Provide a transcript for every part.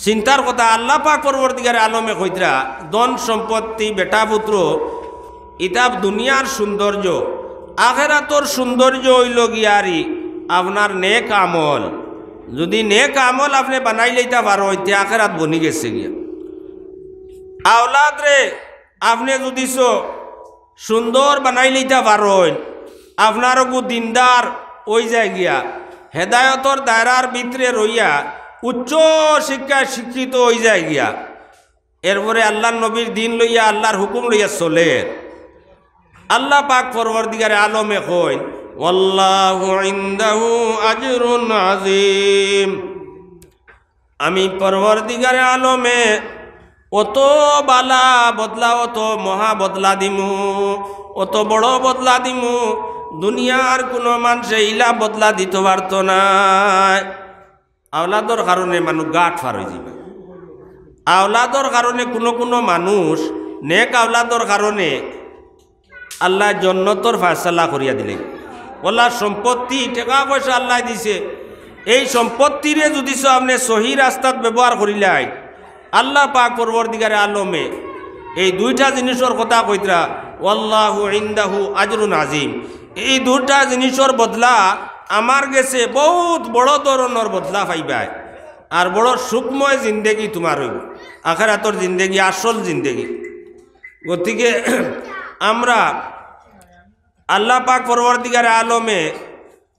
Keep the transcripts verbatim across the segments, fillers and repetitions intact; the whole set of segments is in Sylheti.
চিন্তার কথা, আল্লাহ পাক পরওয়ারদিগারে আলমে কইতরা, ধন সম্পত্তি, বেটা পুত্র, ইতা দুনিয়ার সৌন্দর্য, আখেরাতর সৌন্দর্য অইলো গিয়ারি আপনার নেক আমল। যুদি নেক আমল আপনে বানাইলাইতা পারইন, তে আখেরাত বনি গেছে গিয়া। আওলাদরে আপনে যুদি স-, সুন্দর বানাইলাইতা পারইন, আপনার অগু দিনদার অইযায় গিয়া, হেদায়তর দায়রার ভিতরে রইয়া উচ্চ শিক্ষায় শিক্ষিত অইযায় গিয়া, এরপরে আল্লার নবীর দিন লইয়া, আল্লার হুকুম লইয়া চলের, আল্লাহ পাক পরওয়ারদিগারে আলমে কইন, "ওয়াল্লাহু ইনদাহু আজরুন আযীম।" আমি পরওয়ারদিগারে আলমে অত বালা বদলা, অত মহা বদলা দিমু, অত বড় বদলা দিমু, দুনিয়ার কুনু মানষে ইলা বদলা দিতো পারতো নায়। আওলাদর কারণে মানুষ ঘাট পার অইযিবা। আওলাদর কারণে কুনু কুনু মানুষ, নেক আওলাদর কারণে আল্লায় জন্নতর ফয়সালা করিয়া দিলে। অলা সম্পত্তি, টেকা পয়সা আল্লায় দিছে, এই সম্পত্তিরে যুদি স-, আপনে সহি রাস্তাত ব্যবহার করিলাইন, আল্লাহ পাক পরওয়ারদিগারে আলমে এই দুইটা জিনিসর কথা কইতরা, "ওয়াল্লাহু ইনদাহু আজরুন আযীম।" এই দুইটা জিনিসর বদলা আমার গেছে বউত বড় ধরনর বদলা পাইবায়, আর বড় সুখময় জিন্দেগি তুমার অইবো, আখেরাতর জিন্দেগি, আসল জিন্দেগি। গতিকে আমরা আল্লাহ পাক পরওয়ারদিগারে আলমে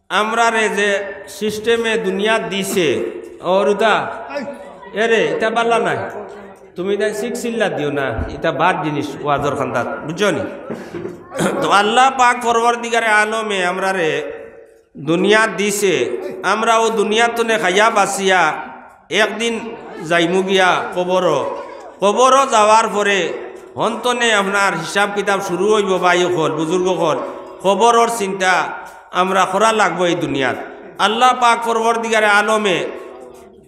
আমরারে যে সিস্টেমে দুনিয়াত দিছে, অরুতা, এরে, ইতা বালা নায়। তুমি তাই সিক্স চিল্লা দিও না, ইতা বাদ জিনিস ওয়াজর খান্দাত, বুঝছো নি? তো আল্লাহ পাক পরওয়ারদিগারে আলমে আমরারে দুনিয়াত দিছে, আমরা অউ দুনিয়াত তনে খাইয়া বাঁচিয়া একদিন যাইমু গিয়া কবরো। কবরো যাওয়ার পরে হনতনে আপনার হিসাব কিতাব শুরু অইবো, ভাই অকল, বুজুর্গ অকল, কবরর চিন্তা আমরা করা লাগবো এই দুনিয়াত। আল্লাহ পাক পরওয়ারদিগারে আলমে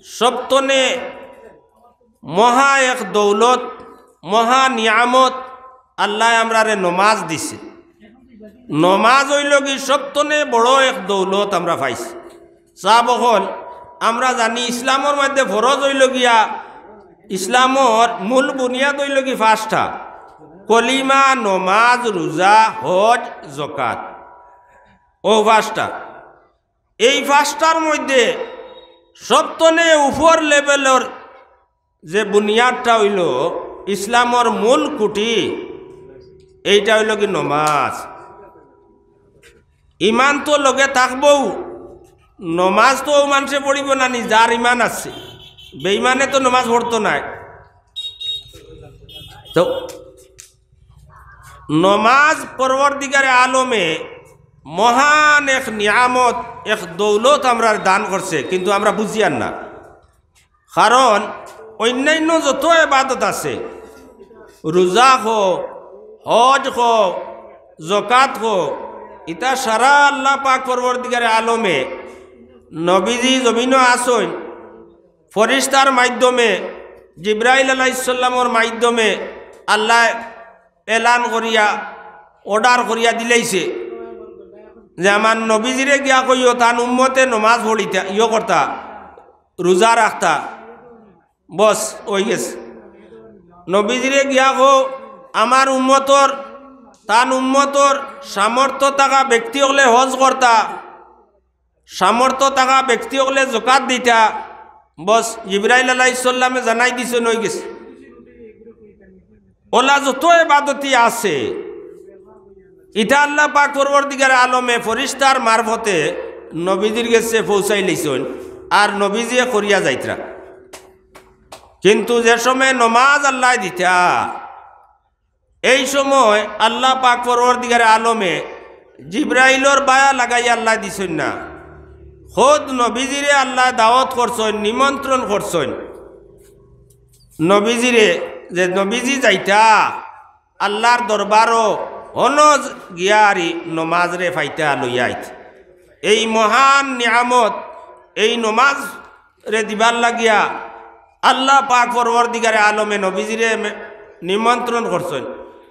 সবতনে মহা এক দৌলত, মহা নিয়ামত আল্লায় আমরারে নমাজ দিছে। নমাজ অইলো গি সবতনে বড় এক দৌলত আমরা পাইছি। সাব অকল, আমরা জানি ইসলামর মধ্যে ফরজ অইলো গিয়া, ইসলামর মূল বুনিয়াদ অইলো গি পাঁচটা: কলিমা, নমাজ, রোজা, হজ, জকাত। অউ পাঁচটা। এই পাঁচটার মধ্যে সবতনে উপর লেভেলর যে বুনিয়াদটা অইলো ইসলামর মূল খুঁটি, এইটা অইলো গি নমাজ। ইমান তো লগে থাকবউ, নমাজ তো অউ মানষে পড়িবো না নি যার ইমান আছে, বেইমানে তো নমাজ পড়তো নায়। তো নমাজ পরওয়ারদিগারে আলমে মহান এক নিয়ামত, এক দৌলত আমরারে দান করছে, কিন্তু আমরা বুঝিয়ার না। কারণ অইন্যাইন্য যত এবাদত আছে, রোজা কও, হজ কও, জকাত কও, ইতা সারা আল্লাহ পাক পরওয়ারদিগারে আলমে নবীজি জমিনো আছইন, ফিরিস্তার মাধ্যমে, জিব্রাইল আলাইহিস সালামর মাধ্যমে আল্লায় এলান করিয়া, অর্ডার করিয়া দিলাইছে যে আমার নবীজিরে গিয়া কইও, তান উম্মতে নমাজ পড়িতা, ইয়ো করতা, রোজা রাখতা। বস, অইগেছে। নবীজিরে গিয়া কও, আমার উম্মতর, তান উম্মতর সামর্থ্য থাকা ব্যক্তি অকলে হজ করতা, সামর্থ্য থাকা ব্যক্তি অকলে জকাত দিতা। বস, জিব্রাইল আলাইহিস সালামে জানাই দিছইন, অইগেছে। অলা যত এবাদতি আছে, ইতা আল্লাহ পাক পরওয়ারদিগারে আলমে ফিরিস্তার মারফতে নবীজির গেছে পৌঁছাইলাইছইন, আর নবীজিয়ে করিয়া যাইতরা। কিন্তু যে সময় নমাজ আল্লায় দিতা, এই সময় আল্লাহ পাক পরওয়ারদিগারে আলমে জিব্রাইলর বায়া লাগাইয়া আল্লায় দিছইন না, খুদ নবীজিরে আল্লায় দাওয়াত করছইন, নিমন্ত্রণ করছইন। নবীজিরে, যে নবীজি যাইতা আল্লার দরবারো, হনো গিয়া আরি নমাজরে পাইতা লইয়া আইত। এই মহান নিয়ামত, এই নমাজরে দিবার লাগিয়া আল্লাহ পাক পরওয়ারদিগারে আলমে নবীজিরে মে-, নিমন্ত্রণ করছইন।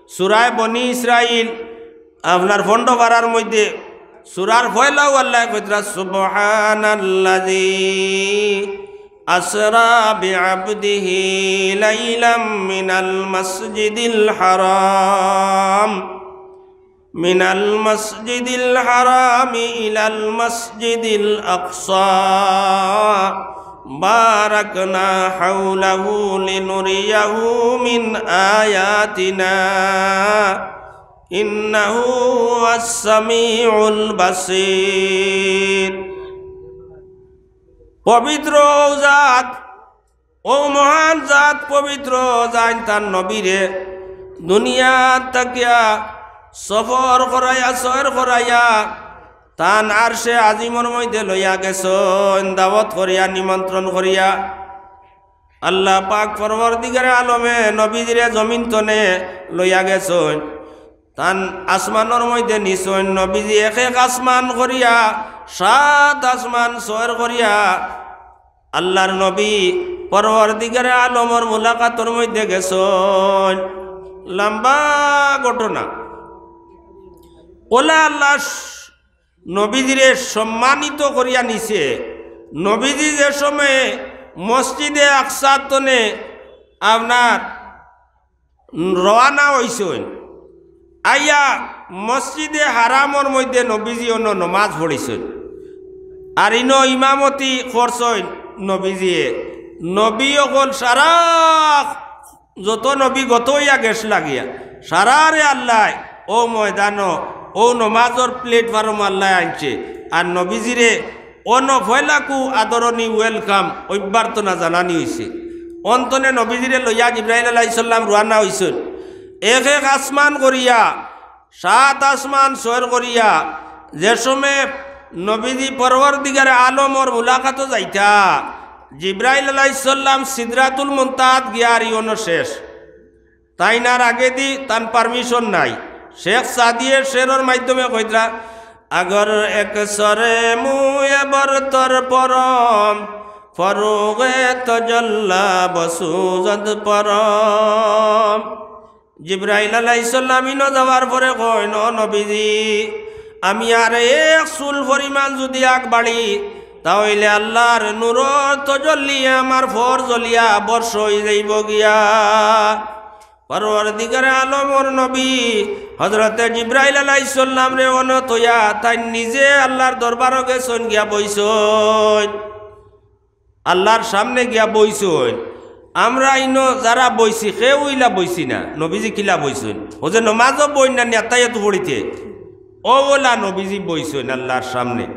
সূরায়ে বনি ইসরাইল, আপনার পনরো পারার মধ্যে সূরার পয়লাউ আল্লায় কইতরা, "সুবহানাল্লাযী أسرى بعبده ليلا من المسجد الحرام من المسجد الحرام إلى المسجد الأقصى باركنا حوله لنريه من آياتنا إنه هو السميع البصير. পবিত্র ও জাত, ও মহান জাত পবিত্র, যাইন তান নবীরে দুনিয়াত থাকিয়া সফর করাইয়া, সয়র করাইয়া, তান আরশে আজিমর মধ্যে লইয়া গেছইন, দাওয়াত করিয়া, নিমন্ত্রণ করিয়া। আল্লাহ পাক পরওয়ারদিগারে আলমে নবীজিরে জমিন তনে লইয়া গেছইন, তান আসমানর মধ্যে নিছইন। নবীজি এক এক আসমান করিয়া, সাত আসমান সয়র করিয়া আল্লাহর নবী পরওয়ারদিগারে আলমর মুলাকাতর মধ্যে গেছইন। লম্বা ঘটনা। অলা আল্লাহ নবীজিরে সম্মানিত করিয়া নিছে। নবীজি যে সময়ে মসজিদে আকসা তনে আপনার রওয়ানা অইছইন, আইয়া মসজিদে হারামর মধ্যে নবীজি অনো নমাজ পড়িছইন, আর ইনো ইমামতি করছইন নবীজিয়ে। নবী অকল সারা যত নবী গত অইয়া গেছলা গিয়া, সারারে আল্লায় অউ ময়দানো, অউ নমাজর platform আল্লায় আনছে। আর নবীজিরে অনো পয়লাকু আদরণী welcome অভ্যর্থনা জানানি অইছে। অন তনে নবীজিরে লইয়া জিব্রাইল আলাইহিস সালাম রওয়ানা অইছইন। এক এক আসমান করিয়া, সাত আসমান সয়র করিয়া, যে সময় নবীজি পরওয়ারদিগারে আলমর মুলাকাতো যাইতা, জিব্রাইল আলাইহিস সালাম সিদরাতুল মুনতাহাত গিয়া আর ইনো শেষ। তাইন আর আগেদি তান permission নাই। শেখ সাদিয়ে শেরর মাধ্যমে কইতরা, "আগর এক সরে মুয়ে বরতর পরম, ফরুগে তজল্লা বসুজদ পরম।" জিব্রাইল আলাইহিস সালাম ইনো যাওয়ার পরে কইন, "ও নবীজি, আমি আর এক চুল পরিমাণ যুদি আগ বাড়ি, তা অইলে আল্লাহর নূরর তজল্লিয়ে আমার ফর জ্বলিয়া বর্ষ অই যাইবো গিয়া।" পরওয়ারদিগারে আলমর নবী হযরতে জিব্রাইল আলাইহিস সালামরে অনো থইয়া তাইন নিজে আল্লাহর দরবারো গেছইন, গিয়া বইছইন, আল্লাহর সামনে গিয়া বইছইন। আমরা ইনো যারা বইছি, কেউ ইলা বইছি না, নবীজি কিলা বইছইন? অউ যে নমাজো বইন না নি, আত্তাহিয়াতু পড়িতে, অউ অলা নবীজি বইছইন আল্লাহর সামনে।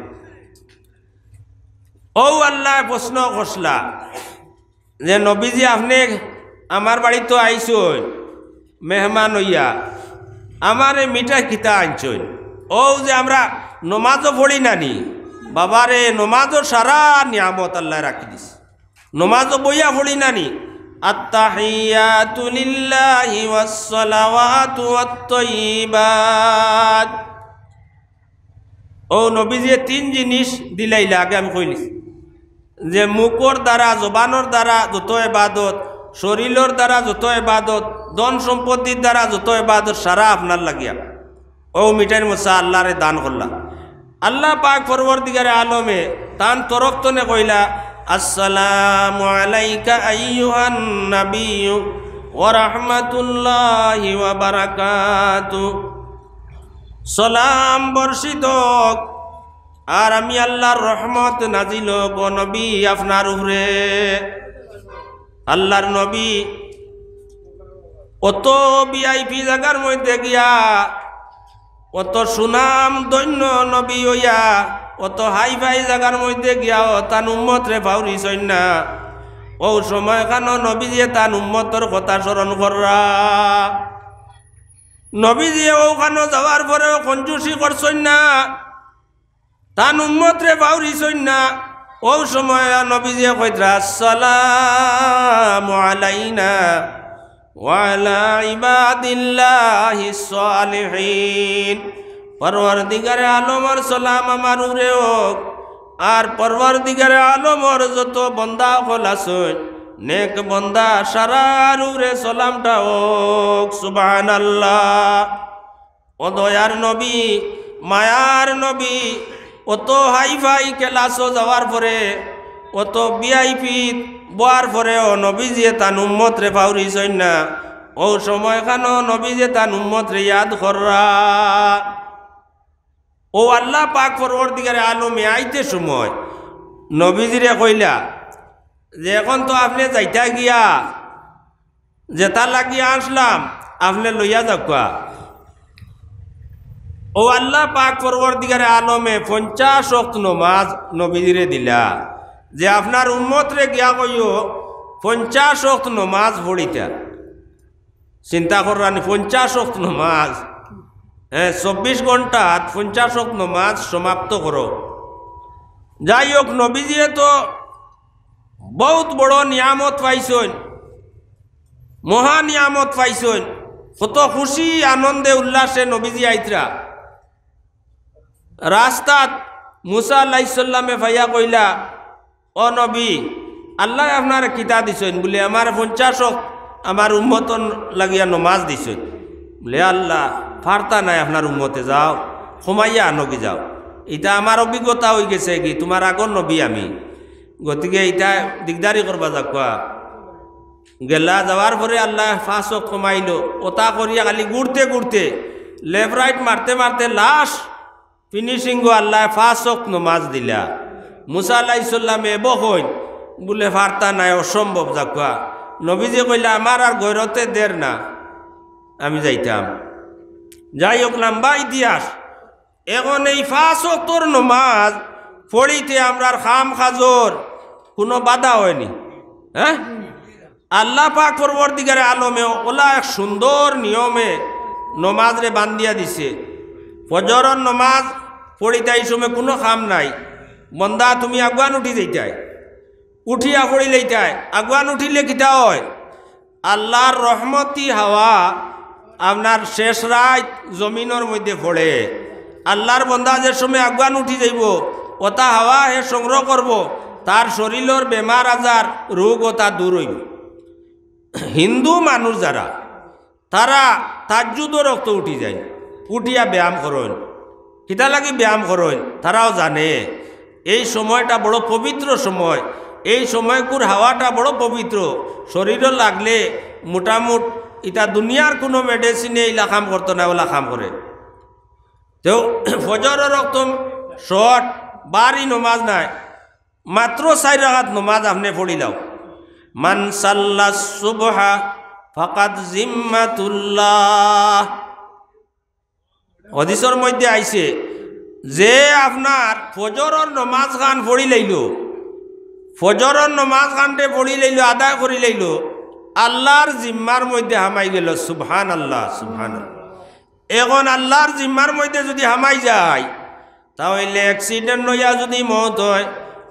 অউ আল্লায় প্রশ্ন করছলা, যে নবীজি, আপনে আমার বাড়িত আইছইন মেহমান অইয়া, আমারে মিঠাই কিতা আনছইন? অউ যে আমরা নমাজো পড়ি না নি, বাবারে, নমাজো সারা নিয়ামত আল্লায় রাখি দিছে। নমাজো বইয়া পড়ি না নি, আত্তাহিয়াতু লিল্লাহি ওয়াস সালাওয়াতু ওয়াত তাইয়্যিবাত। অউ নবীজিয়ে তিন জিনিস দিলাইলা, আগে আমি কইলিছি যে মুখর দ্বারা, জবানর দ্বারা যত এবাদত, শরীলর দ্বারা যত এবাদত, ধন সম্পত্তির দ্বারা যত এবাদত, সারা আপনার লাগিয়া। অউ মিঠাইর মশা আল্লাহরে দান করলা। আল্লাহ পাক পরওয়ারদিগারে আলমে তান তরফ তনে কইলা, "আসসালামু আলাইকা আইয়ুহান নাবিয়্যু ওয়া রাহমাতুল্লাহি ওয়া বারাকাতুহু।" সালাম বর্ষিত হোক, আর আমি আল্লাহর রহমত নাজিল হোক, ও নবী, আপনার উপরে। আল্লাহর নবী অত ভিআইপি জাগার মধ্যে গিয়া, অত সুনাম ধন্য নবী অইয়া, অত হাইফাই জাগার মধ্যে গিয়াও তান উম্মতরে পাউরিছইন না। অউ সময়খানো নবীজিয়ে তান উম্মতর কথা স্মরণ কররা। নবীজিয়ে অউখানো যাওয়ার পরেও কঞ্জুসি করছইন না, তান উম্মতরে পাউরিছইন না। অউ সময় নবীজিয়ে কইতরা, "আসসালামু আলাইনা ওয়া আলা ইবাদিল্লাহিস সালিহিন।" পরওয়ারদিগারে আলমর সালাম আমার উপরে হোক, আর পরওয়ারদিগারে আলমর যত বন্দা অকল আছইন, নেক বন্দা সারার উপরে সালামটা হোক। সুবহানাল্লাহ। ও দয়ার নবী, মায়ার নবী, অত হাইফাই ক্লাসো যাওয়ার পরে, কত ভিআইপি বওয়ার পরেও নবীজিয়ে তান উম্মতরে ফাউরিছইন না। অউ সময়খানো নবীজিয়ে তান উম্মতরে ইয়াদ কররা। অউ আল্লাহ পাক পরওয়ারদিগারে আলমে আইতে সময় নবীজিরে কইলা যে, "এখন তো আপনে যাইতা গিয়া, যেতা লাগি আনছলাম, আপনে লইয়া যাউক্কা।" অউ আল্লাহ পাক পরওয়ারদিগারে আলমে পঞ্চাশ ওয়াক্ত নমাজ নবীজিরে দিলা, যে আপনার উম্মতরে গিয়া কইও পঞ্চাশ ওয়াক্ত নমাজ পড়িতা। চিন্তা কররানি, পঞ্চাশ ওয়াক্ত নমাজ, হ্যাঁ, চব্বিশ ঘন্টাত পঞ্চাশ ওয়াক্ত নমাজ সমাপ্ত করো। যাই হোক, নবীজিয়ে তো বউত বড় নিয়ামত পাইছইন, মহা নিয়ামত পাইছইন। কত খুশি, আনন্দে, উল্লাসে নবীজি আইতরা। রাস্তাত মুসা আলাইহিস সালামে পাইয়া কইলা, "ও নবী, আল্লায় আপনারে কিতা দিছইন?" বুলে, "আমারে পঞ্চাশ ওয়াক্ত আমার উম্মতর লাগিয়া নমাজ দিছইন।" বুলে, "আল্লাহ, পারতা নায় আপনার উম্মতে, যাও, কমাইয়া আনোগি যাও। ইতা আমার অভিজ্ঞতা অইগেছেগি, তুমার আগর নবী আমি, গতিকে ইতা দিগদারি করবা যাউক্কা।" গেলা, যাওয়ার পরে আল্লায় পাঁচ ওয়াক্ত কমাইলো। অতা করিয়া খালি ঘুরতে ঘুরতে, left right মারতে মারতে last finishing-ও আল্লায় পাঁচ ওয়াক্ত নমাজ দিলা। মুসা আলাইহিস সালামে এবো কইন, বুলে, "পারতা নায়, অসম্ভব, যাউক্কা।" নবীজি কইলা, "আমার আর গয়রতে দের না, আমি যাইতাম।" যাই হোক, লাম্বা ইতিহাস। এখন এই পাঁচ ওয়াক্তর নমাজ পড়িতে আমরার কাম কাজর কুনু বাধা অয়নি, হ্যাঁ? আল্লাহ পাক পরওয়ারদিগারে আলমে অলা এক সুন্দর নিয়মে নমাজরে বান্ধিয়া দিছে। ফজরর নমাজ পড়িতা ই সময় কুনু কাম নাই, বন্দা তুমি আগুয়ান উঠি যাইতায়, উঠিয়া পড়িলাইতায়। আগুয়ান উঠিলে কিতা অয়? আল্লার রহমতি হাওয়া আপনার শেষ রাইত জমিনর মধ্যে পড়ে। আল্লার বন্দা যে সময় আগুয়ান উঠি যাইবো, অতা হাওয়া হে সংগ্রহ করবো, তার শরীলর বেমার আজার, রোগ অতা দূর অইবো। হিন্দু মানুষ যারা, তারা তাহাজ্জুদর অক্ত উঠি যাইন, উঠিয়া ব্যায়াম করইন। কিতা লাগি ব্যায়াম করইন? তারাও জানে এই সময়টা বড় পবিত্র সময়, এই সময়কুর হাওয়াটা বড় পবিত্র, শরীরো লাগলে মোটামুট ইতা দুনিয়ার কুনু medicine-এ ইলা কাম করতো নায়, অলা কাম করে। তেউ ফজরর অক্ত short, ভারি নমাজ নায়, মাত্র চাইর রাকাত নমাজ আপনে পড়িলাও। মান সাল্লা সুবহা ফাকাদ জিম্মাতুল্লাহ। হাদিসর মধ্যে আইছে, যে আপনার ফজরর নমাজ খান পড়িলাইলো, ফজরর নমাজ খানতে পড়িলাইলো, আদায় করিলাইলো, আল্লার জিম্মার মধ্যে হামাই গেলো। সুবহানাল্লাহ, সুবহানাল্লাহ। এখন আল্লার জিম্মার মধ্যে যুদি হামাই যায়, তা অইলে accident অইয়া যুদি মউত অয়,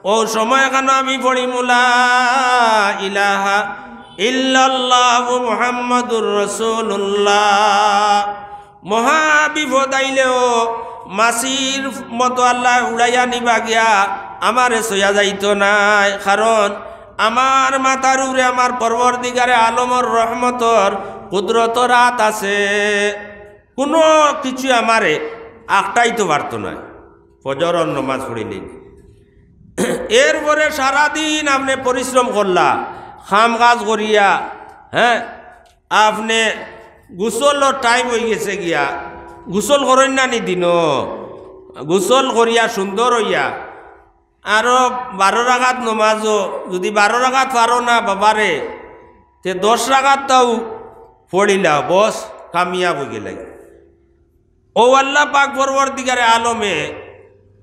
অউ সময় খানো আমি পড়িমু লা ইলাহা ইল্লাল্লাহু মুহাম্মাদুর রাসূলুল্লাহ। মহা বিপদ আইলেও মাছির মতো আল্লায় উড়াইয়া নিবা গিয়া, আমারে ছইয়া যাইতো নায়, কারণ আমার মাথার উপরে আমার পরওয়ারদিগারে আলমর রহমতর কুদরতর আত আছে। কুনু কিছু আমারে আটকাইতো পারতো নায়। ফজরর নমাজ পড়িলাইন। এরপরে সারাদিন আপনে পরিশ্রম করলা, কাম কাজ করিয়া, হ্যাঁ, আপনে গোসলর time অইগেছে গিয়া, গোসল করইন না নি দিনো? গোসল করিয়া সুন্দর অইয়া আরো বারো রাকাত নমাজও, যুদি বারো রাকাত পারো না বাবারে, তে দশ রাকাত তাও পড়িলাও, বস, কামিয়াব অইগেলায়। অউ আল্লাহ পাক পরওয়ারদিগারে আলমে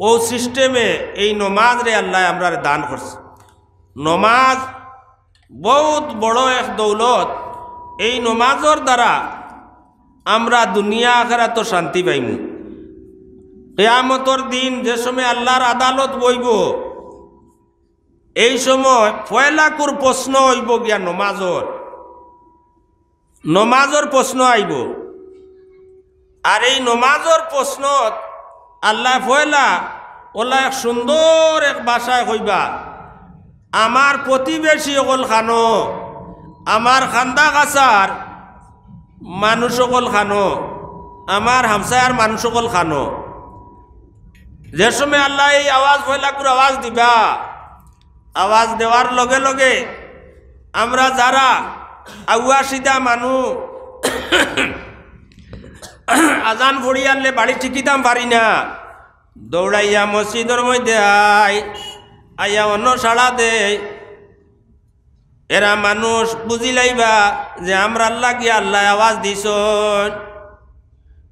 অউ system-এ এই নমাজরে আল্লায় আমরারে দান করছে। নমাজ বউত বড় এক দৌলত। এই নমাজর দ্বারা আমরা দুনিয়া আখেরাতো শান্তি পাইমু। কিয়ামতর দিন যে সময় আল্লার আদালত বইবো, এই সময় পয়লাকুর প্রশ্ন অইবো গিয়া নমাজর। নমাজর প্রশ্ন আইবো। আর এই নমাজর প্রশ্নত আল্লায় পয়লা অলা এক সুন্দর এক ভাষায় কইবা, "আমার প্রতিবেশী অকল কানো, আমার কান্দা কাছার মানুষ অকল কানো, আমার হামসায়ার মানুষ অকল কানো।" যে সময় আল্লায় এই আওয়াজ, পয়লাকুর আওয়াজ দিবা, আওয়াজ দেওয়ার লগে লগে আমরা যারা আউয়া সিধা মানুষ, আজান পড়িয়ারলে বাড়ি টিকিতাম পারি না, দৌড়াইয়া মসজিদর মধ্যে আই, আইয়া অন্য সাড়া দেই। এরা মানুষ বুঝিলাইবা যে আমরার লাগিয়া আল্লায় আওয়াজ দিছইন,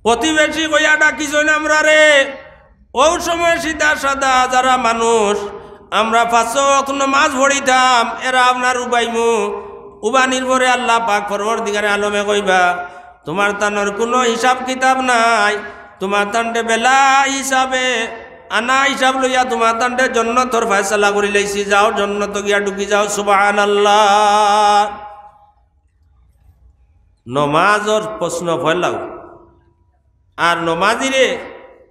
প্রতিবেশী কইয়া ডাকিছইন আমরারে। অউ সময় সিধা সাদা যারা মানুষ, আমরা পাঁচ ওয়াক্ত নমাজ পড়িতাম, এরা আপনার উবাইমু। উবানির পরে আল্লাহ পাক পরওয়ারদিগারে আলমে কইবা, তুমার তানর কুনু হিসাব কিতাব নাই, তুমার তানরে বেলা হিসাবে, আনা হিসাব লইয়া তুমার তানরে জন্নতর ফয়সালা করিলাইছি, যাও জন্নত গিয়া ঢুকি যাও। সুবহানাল্লাহ। নমাজর প্রশ্ন পয়লাউ। আর নমাজিরে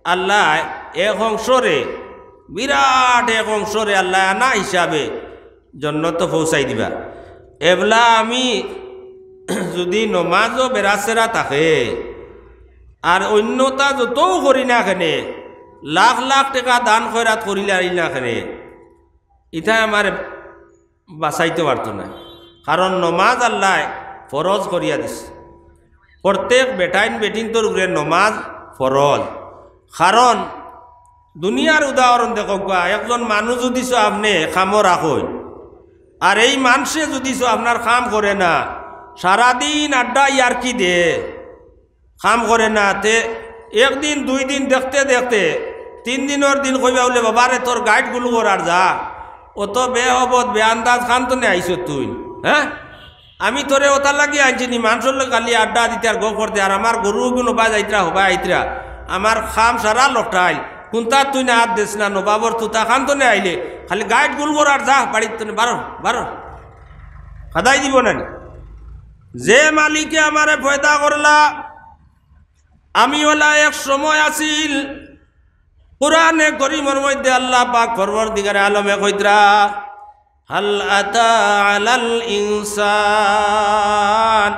আল্লায় এক অংশরে, বিরাট এক অংশরে আল্লায় আনা হিসাবে জন্নতো পৌঁছাই দিবা। এবলা আমি যুদি নমাজও বেড়াছেড়া থাকে, আর অন্যতা যতও করি না কেনে, লাখ লাখ টেকা দান খয়রাত করিলাই না কেনে, ইতায় আমারে বাঁচাইতো পারতো নায়। কারণ নমাজ আল্লায় ফরজ করিয়া দিছে। প্রত্যেক বেটাইন বেটিন্তর উপরে নমাজ ফরজ। কারণ দুনিয়ার উদাহরণ দেখউক্কা, একজন মানুষ যুদিছো আপনে কামো রাখইন, আর এই মানষে যুদিছো আপনার কাম করে না, সারাদিন আড্ডা ইয়ার্কি দে, কাম করে না, তে একদিন দুই দিন দেখতে দেখতে তিন দিনর দিন কইবা বুলে, "বাবারে, তোর গাইট গুল করার যা, অত বেহবত বেআন্দাজ কান তনে আইছো তুই, হ্যাঁ? আমি তোরে অতার লাগি আনছি নি, মানষর লগে খালি আড্ডা দিতে আর গপ করতে, আর আমার গরু গুনো বা যাইতরা হবা আইতরা, আমার কাম সারা লটাইল, কুন্তা তুই না হাত দেস না, নবাবর তুতা কান তনে আইলে খালি গাইট গুল করার যা, বাড়ির তনে বারো, বারো।" খাদাই দিব না নি? যে মালিকে আমারে পয়দা করলা, আমি অলা এক সময় আছিল। কোরআনে করিমর মধ্যে আল্লাহ পাক পরওয়ারদিগারে আলমে কইতরা, "হাল আতা আলাল ইনসান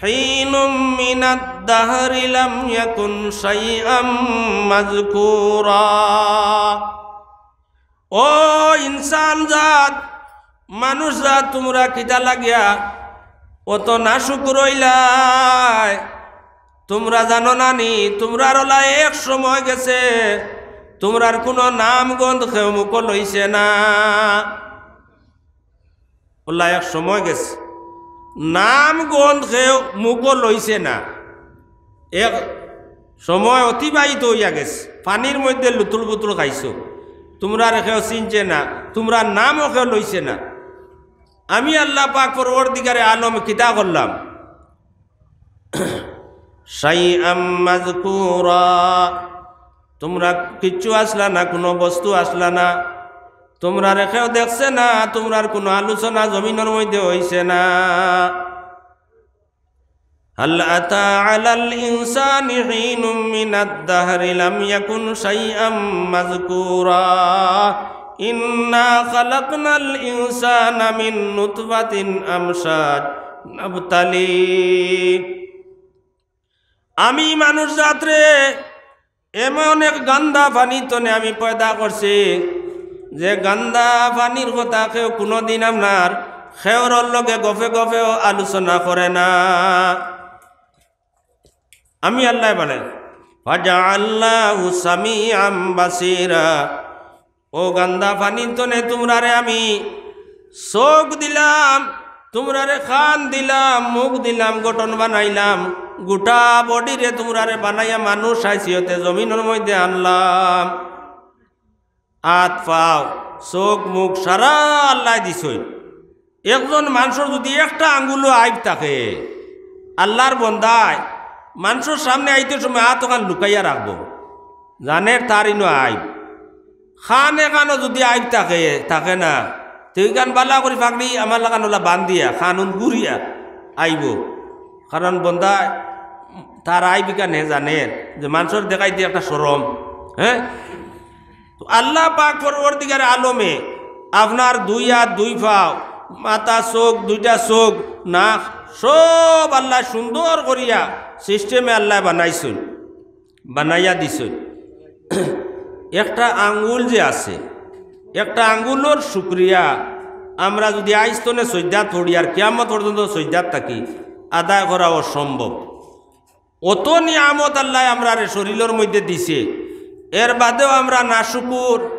হিনুম মিনাদ দাহরি লাম ইয়াকুন শাইআম মাযকুরা।" ও ইনসান জাত, মানুষ জাত, তুমরা কিতা লাগিয়া অত নাশুকুর অইলায়? তুমরা জানো না নি, তুমরার অলা এক সময় গেছে, তুমরার কুনু নাম গন্ধ কেউ মুখো লইছে না। অলা এক সময় গেছে, নাম গন্ধ কেউ মুখো লইছে না। এক সময় অতিবাহিত অইয়া গেছে, পানির মধ্যে লুতুর-পুতুর খাইছো, তুমরারে কেউ চিনছে না, তুমরার নামও কেউ লইছে না। আমি আল্লাহ পাক পরওয়ারদিগারে আলম কিতা করলাম? শাইআম মাযকুরা, তুমরা কিচ্ছু আছলা না, কুনু বস্তু আছলা না, তুমরারে কেউ দেখছে না, তুমরার কুনু আলোচনা জমিনর মধ্যে অইছে না। হাল আতা আলাল ইনসানি হিনুম মিনাদ দাহরি লাম ইয়াকুন শাইআম মাযকুরা। ইন্না খালাকনাল ইনসানা মিন নুতফাতিন আমশাজ নাবতালি। আমি মানুষ জাতরে এমন এক গান্দা পানি তনে আমি পয়দা করছি, যে গান্দা পানির কথা কেউ কুনুদিন আপনার কেউরর লগে গফে গফেও আলোচনা করে না। আমি আল্লায় বানাই, ফাজাআলনাহু সামিআম বাসীরা। ও গান্দা পানির তনে তুমরারে আমি চউখ দিলাম, তুমরারে কান দিলাম, মুখ দিলাম, গঠন বানাইলাম, গোটা বডিরে তুমরারে বানাইয়া মানুষ হাইসিয়তে জমিনর মধ্যে আনলাম। আত, পাও, চউখ, মুখ সারা আল্লায় দিছইন। একজন মানষর যুদি একটা আঙ্গুলও আইব থাকে, আল্লার বন্দায় মানষর সামনে আইতে সময় আত অখান লুকাইয়া রাখবো, জানের তার ইনো আইব। কান এখানো যুদি আইব থাকে, থাকে না, তে অখান বালা করি পাগড়ি আমার লাখান অলা বান্ধিয়া, কানুন ঘুরিয়া আইবো। কারণ বন্দায় তার আইব ইখান হে জানের যে মানষর দেখাইতে একটা শরম, হ্যাঁ? তো আল্লাহ পাক পরওয়ারদিগারে আলমে আপনার দুই আত, দুই পাও, মাথা, চউখ, দুইটা চউখ, নাক, সব আল্লায় সুন্দর করিয়া সিস্টেমে আল্লায় বানাইছইন, বানাইয়া দিছইন। একটা আঙ্গুল যে আছে, একটা আঙ্গুলর শুকরিয়া আমরা যুদি আইজ থনে সইজদাত পড়ি আর কিয়ামত পর্যন্ত সইজদাত থাকি, আদায় করা অসম্ভব। অত নিয়ামত আল্লায় আমরারে শরীলর মধ্যে দিছে, এর বাদেও আমরা নাশুকুর।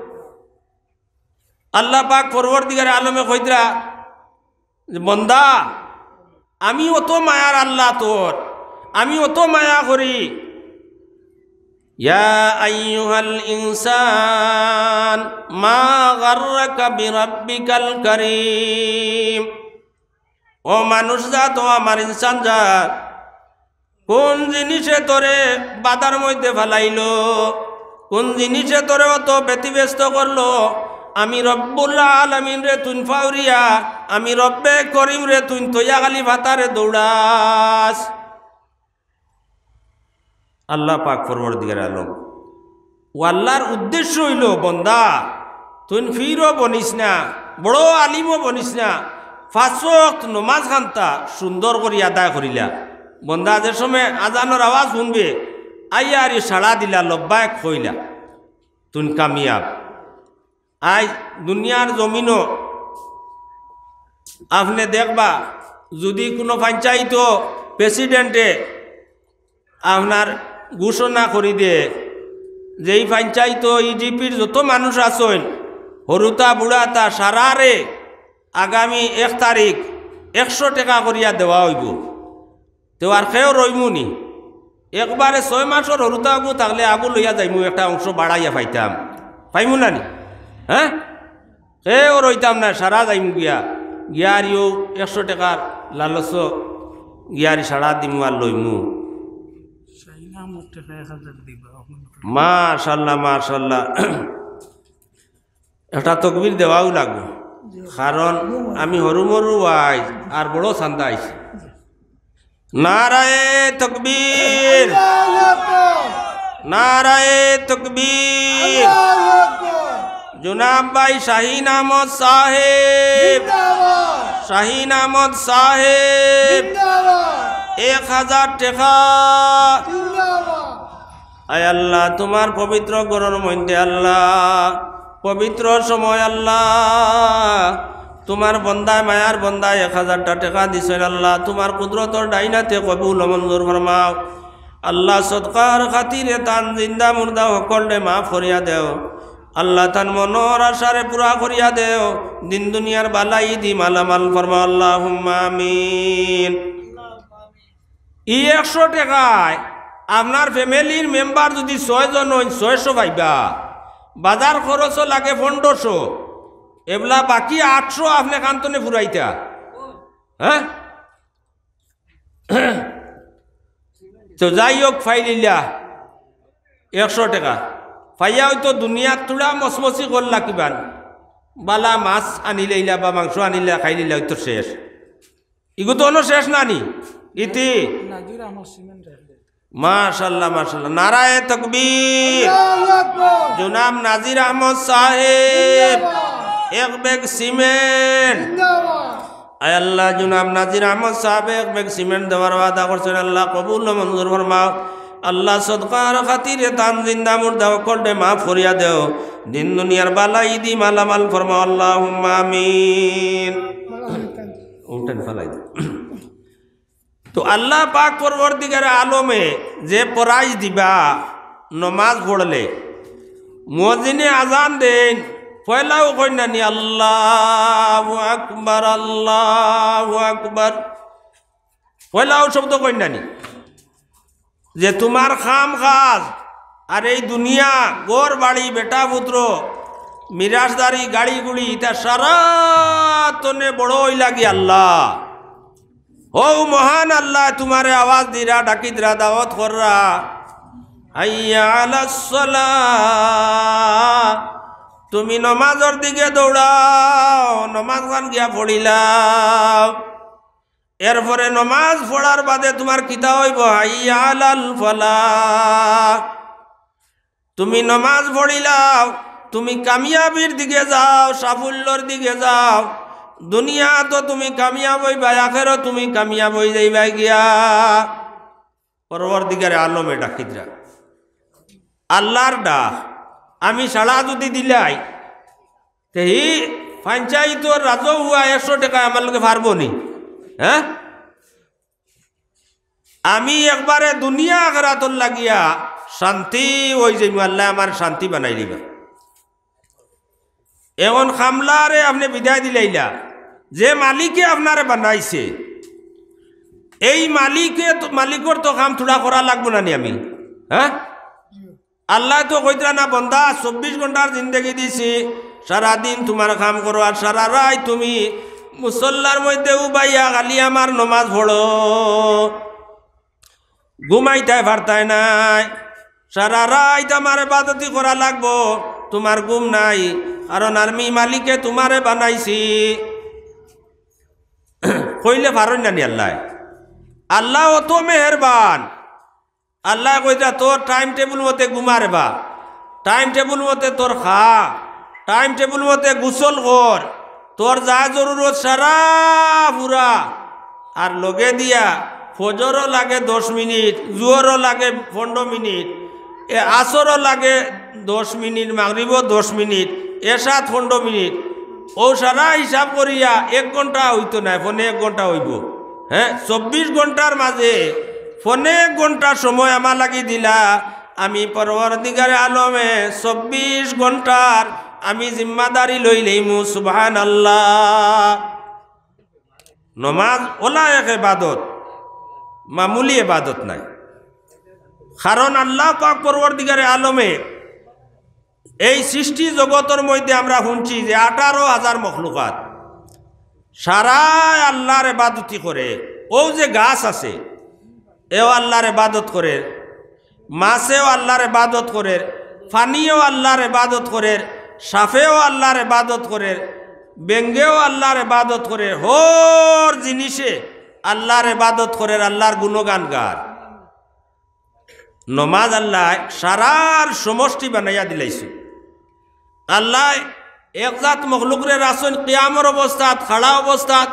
আল্লাহ পাক পরওয়ারদিগারে আলমে কইতরা যে, "বন্দা, আমি অত মায়ার আল্লাহ তোর, আমি অত মায়া করি।" ইয়া আইয়ুহাল ইনসান মা গাররাকা বিরাব্বিকাল কারীম। ও মানুষ জাত, ও আমার ইনসান জাত, কোন জিনিসে তোরে বাধার মধ্যে ফালাইলো? কোন জিনিসে তোরে অত ব্যতিব্যস্ত করলো? আমি রব্বুল আলামিনরে তুইন ফাউরিয়া, আমি রব্বে করিমরে তুইন তৈয়া খালি ফাতারে দৌড়াস। আল্লাহ পাক পরওয়ারদিগারে আলম। ও আল্লাহর উদ্দেশ্য অইলো, বন্দা, তুইন ফিরও বনিস না, বড় আলিমও বনিস না, পাঁচ ওয়াক্ত নমাজ খান্তা সুন্দর করি আদায় করিলা। বন্দা যে সময় আজানর আওয়াজ হুনবে, আইয়া আরি সাড়া দিলা, লব্বায়ক কইলা, তুইন কামিয়াব। আইজ দুনিয়ার জমিনো আপনে দেখবা, যুদি কুনু পঞ্চায়েতো প্রেসিডেন্টে আপনার ঘোষণা করি দে যে ই পঞ্চায়েতো ইজিপির যত মানুষ আছইন, হুরুতা বুড়াতা সারারে আগামী এক তারিখ একশো টেকা করিয়া দেওয়া অইবো। তেউ আর কেউ রইমু নি? একবারে ছয় মাসর হুরুতা অগু থাকলে আগু লইয়া যাইমু, একটা অংশ বাড়াইয়া পাইতাম, পাইমু না নি? হ্যাঁ, কেউ রইতাম না, সারা যাইমু গিয়া। গিয়া আর ইউ একশো টেকার লালচ গিয়া আর সারা দিমু আর লইমু। শাহিন আহমদ টেকা এক হাজার দিবা, অখন মাশাআল্লাহ, মাশাআল্লাহ। একটা তকবির দেওয়াও লাগবো, কারণ আমি হুরু মুরু আইজ আর বড় চান্দা আইছে। নারায়ে তকবীর, নারায়ে তকবীর। জনাব ভাই শাহিন আহমদ সাহেব, শাহিন আহমদ সাহেব, এক হাজার টেকা। আয় আল্লাহ, তুমার পবিত্র ঘরর মধ্যে আল্লাহ, পবিত্র সময় আল্লাহ, তুমার বন্দায়, মায়ার বন্দায় এক হাজারটা টেকা দিছইন আল্লাহ, তুমার কুদরতর ডাইন আতে কবুল ও মঞ্জুর ফরমাও। আল্লাহ, সদকার খাতিরে তান জিন্দা মুর্দা হকলরে মাফ করিয়া দেও। আল্লাহ, তান মনর আশারে পুরা করিয়া দেও। দিন দুনিয়ার বালাই দি মালামাল ফরমাও, আল্লাহুম্মা আমিন। ই একশো টেকায় আপনার ফ্যামিলির মেম্বার যুদি ছয় জন অইন, ছয়শো পাইবা। বাজার খরচও লাগে পনেরোশো, এবলা বাকি আটশো আপনে কান থনে ফুরাইতা। হ্যাঁ, তো যাই হোক, পাইলিলা একশো টেকা। পাইয়া অইতো দুনিয়াত থুড়া মসমসি করলা কিবান, বালা মাছ আনিলাইলা বা মাংস আনিলা, খাইলিলা, অইতো শেষ। ইগু তো অনো শেষ না নি? ইতি। নাজির আহমদ সিমেন্ট। মাশাআল্লাহ, মাশাআল্লাহ। নারায়ে তকবীর। আল্লাহু আকবার। জনাব নাজির আহমদ সাহেব, জিন্দাবাদ। এক ব্যাগ সিমেন্ট। জিন্দাবাদ। আয় আল্লাহ, জনাব নাজির আহমদ সাহেব এক ব্যাগ সিমেন্ট দেওয়ার ওয়াদা করছইন। আল্লাহ, কবুল ও মঞ্জুর ফরমাও। আল্লাহ, সদকার খাতিরে তান জিন্দা মুর্দা হকলরে মাফ করিয়া দেও। দিন দুনিয়ার বালাই দি মালামাল ফরমাও। আল্লাহুম্মা আমিন। উল্টান ফালাই দেও। তো আল্লাহ পাক পরওয়ারদিগারে আলমে যে প্রাইজ দিবা, নমাজ পড়লে মুয়াজ্জিনে আজান দেইন, পয়লাউ কইন না নি, "আল্লাহু আকবার, আল্লাহু আকবার"? পয়লাউ শব্দ কইন না নি? যে তুমার কাম কাজ আর এই দুনিয়া, ঘর বাড়ি, বেটা পুত্র, মিরাশদারি, গাড়ি গুড়ি, ইতা সারা তনে বড় অইলা গি আল্লাহ। হউ মহান আল্লাহ তুমারে আওয়াজ দিরা, ডাকিতরা, দাওয়াত কররা, "হাইয়া আলাস সালাহ।" তুমি নমাজর দিকে দৌড়াও, নমাজ খান গিয়া পড়িলাও। এরপরে নমাজ পড়ার বাদে তুমার কিতা অইবো? "হাইয়া আলাল ফালাহ।" তুমি নমাজ পড়িলাও, তুমি কামিয়াবির দিকে যাও, সাফল্যর দিকে যাও। দুনিয়াত তুমি কামিয়াব অইবায়, আখেরাতো তুমি কামিয়াব অইযাইবায় গিয়া। পরওয়ারদিগারে আলমে ডাকিতরা, আল্লাহর ডাক। আমি সাড়া যুদি দিলাই, তে হি পঞ্চায়েতর রাজহুয়া একশো টেকা আমার লগে পারবো নি? হ্যাঁ, আমি একবারে দুনিয়া আখেরাতর লাগিয়া শান্তি অই যাইমু, আল্লায় আমার শান্তি বানাই দিবা। এখন কামলারে আপনে বিদায় দিলাইলা, যে মালিকে আপনারে বানাইছে, এই মালিকে তো, মালিকর তো কাম থুড়া করা লাগবো না নি আমি? হ্যাঁ, আল্লায় তো কইতরা না, বন্দা, চব্বিশ ঘন্টার জিন্দেগি দিছি, সারাদিন তুমার কাম করো, আর সারা রাইত তুমি মুসল্লার মধ্যে উবাইয়া খালি আমার নমাজ পড়ো, ঘুমাইতায় পারতায় নায়, সারা রাইত আমার ইবাদতি করা লাগবো, তুমার ঘুম নাই, কারণ আমি মালিকে তুমারে বানাইছি। কইলে পারইন না নি আল্লায়? আল্লায় অত মেহেরবান, আল্লায় কইতরা, "তোর টাইম টেবিল মতে ঘুমা রে বা, টাইম টেবিল মতে তোর খা, টাইম টেবিল মতে গোসল কর, তোর যা জরুরত সারা পুরা।" আর লগে দিয়া ফজরও লাগে দশ মিনিট, জোহরও লাগে পনেরো মিনিট, এ আসরও লাগে দশ মিনিট, মাগরিবও দশ মিনিট, এশাত পনেরো মিনিট, অউ সারা হিসাব করিয়া এক ঘন্টা অইতো নায়, পনে এক ঘন্টা অইবো। হ্যাঁ, চব্বিশ ঘন্টার মাঝে পনে এক ঘন্টা সময় আমার লাগি দিলা, আমি পরওয়ারদিগারে আলমে চব্বিশ ঘন্টার আমি জিম্মাদারি লইলাইমু। সুবহানাল্লাহ। নমাজ অলা এক ইবাদত, মামুলি ইবাদত নায়। কারণ আল্লাহ পাক পরওয়ারদিগারে আলমে এই সৃষ্টি জগতর মধ্যে আমরা হুনছি যে আঠারো হাজার মখলুকাত সারায় আল্লার ইবাদতি করে। অউ যে গাছ আছে, এও আল্লার ইবাদত করের, মাছেও আল্লার ইবাদত করের, পানিও আল্লার ইবাদত করের, সাপেও আল্লার ইবাদত করের, বেঙ্গেও আল্লার ইবাদত করের, হর জিনিসে আল্লার ইবাদত করের, আল্লার গুণগান গার। নমাজ আল্লায় সারার সমষ্টি বানাইয়া দিলাইছইন। আল্লায় এক জাত মখলুকরে রাখছইন কিয়ামর অবস্থাত, খাড়া অবস্থাত।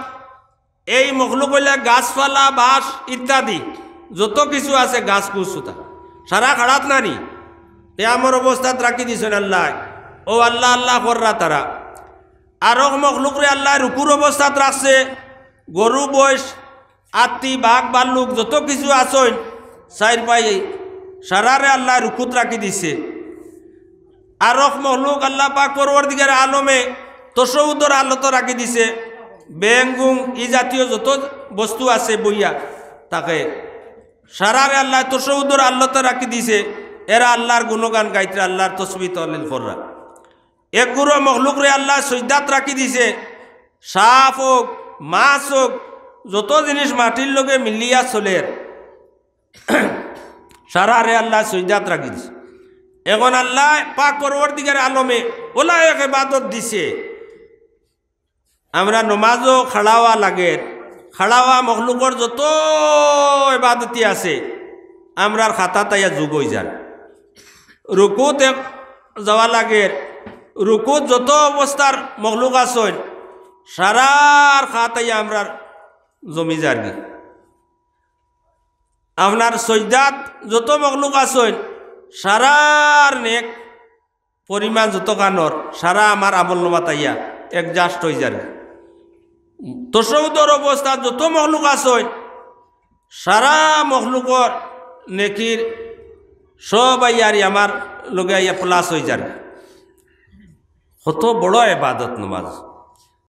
এই মখলুক অইলা গাছপালা, বাঁশ ইত্যাদি যত কিছু আছে, গাছ-গুছ উতা সারা খাড়াত না নি, কিয়ামর অবস্থাত রাখি দিছইন আল্লায়। অউ আল্লাহ আল্লাহ কররা তারা। আরক মখলুকরে আল্লায় রুকুর অবস্থাত রাখছে, গরু, মইষ, আত্তি, বাঘ, ভাল্লুক যত কিছু আছইন, চাইর পাই সারারে আল্লায় রুকুত রাখি দিছে। আরক মখলুক আল্লাহ পাক পরওয়ারদিগারে আলমে তশাহুদর হালতো রাখি দিছে। বেং-গুং ই জাতীয় যত বস্তু আছে বইয়া থাকে, সারারে আল্লায় তশাহুদর হালতো রাখি দিছে। এরা আল্লার গুণগান গাইতরা, আল্লার তসবিহ তহলিল কররা। এক গুরু মখলুকরে আল্লায় সইজদাত রাখি দিছে। সাপ অউক, মাছ অউক, যত জিনিস মাটির লগে মিলিয়া চলের, সারারে আল্লায় সইজদাত রাখি দিছে। এখন আল্লাহ পাক পরওয়ারদিগারে আলমে অলা এক ইবাদত দিছে। আমরা নমাজও খাড়া অওয়া লাগের, খাড়া অওয়া মখলুকর যত ইবাদতি আছে, আমরার খাতাত আইয়া যোগ অইযার। রুকুত এক যাওয়া লাগের, রুকুত যত অবস্থার মখলুক আছইন, সারার খাত আইয়া আমরার জমি যারগি। আপনার সইজদাত যত মখলুক আছইন, সারার নেক পরিমাণ যত খানর, সারা আমার আমলনামাত আইয়া adjust অইযার। তশাহুদর অবস্থাত যত মখলুক আছইন, সারা মখলুকর নেকির সব আইয়া আর আমার লগে আইয়া plus অইযার। কত বড় ইবাদত নমাজ।